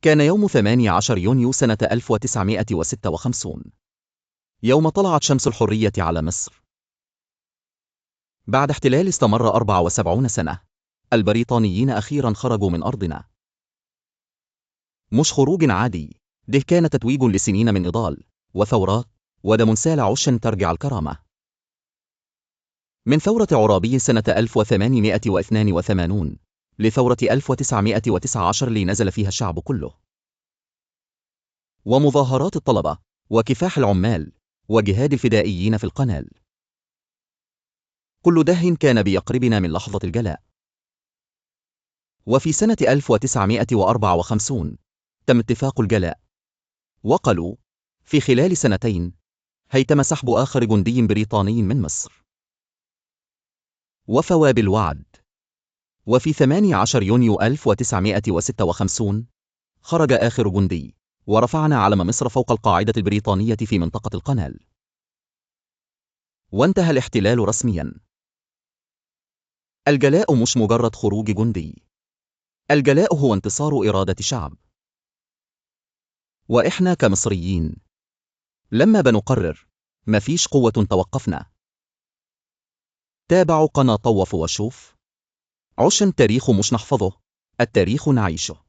كان يوم 18 يونيو سنة 1956، يوم طلعت شمس الحرية على مصر. بعد احتلال استمر 74 سنة، البريطانيين أخيرا خرجوا من أرضنا. مش خروج عادي، ده كان تتويج لسنين من نضال وثورات ودم سال عشا ترجع الكرامة. من ثورة عرابي سنة 1882 لثورة 1919 اللي نزل فيها الشعب كله، ومظاهرات الطلبة وكفاح العمال وجهاد الفدائيين في القنال. كل ده كان بيقربنا من لحظة الجلاء. وفي سنة 1954 تم اتفاق الجلاء، وقالوا في خلال سنتين هيتم سحب آخر جندي بريطاني من مصر. وفوا بالوعد. وفي 18 يونيو 1956 خرج آخر جندي، ورفعنا علم مصر فوق القاعدة البريطانية في منطقة القنال، وانتهى الاحتلال رسميا. الجلاء مش مجرد خروج جندي، الجلاء هو انتصار إرادة شعب. وإحنا كمصريين لما بنقرر مفيش قوة توقفنا. تابعوا قناة طوف وشوف، عشان تاريخ مش نحفظه، التاريخ نعيشه.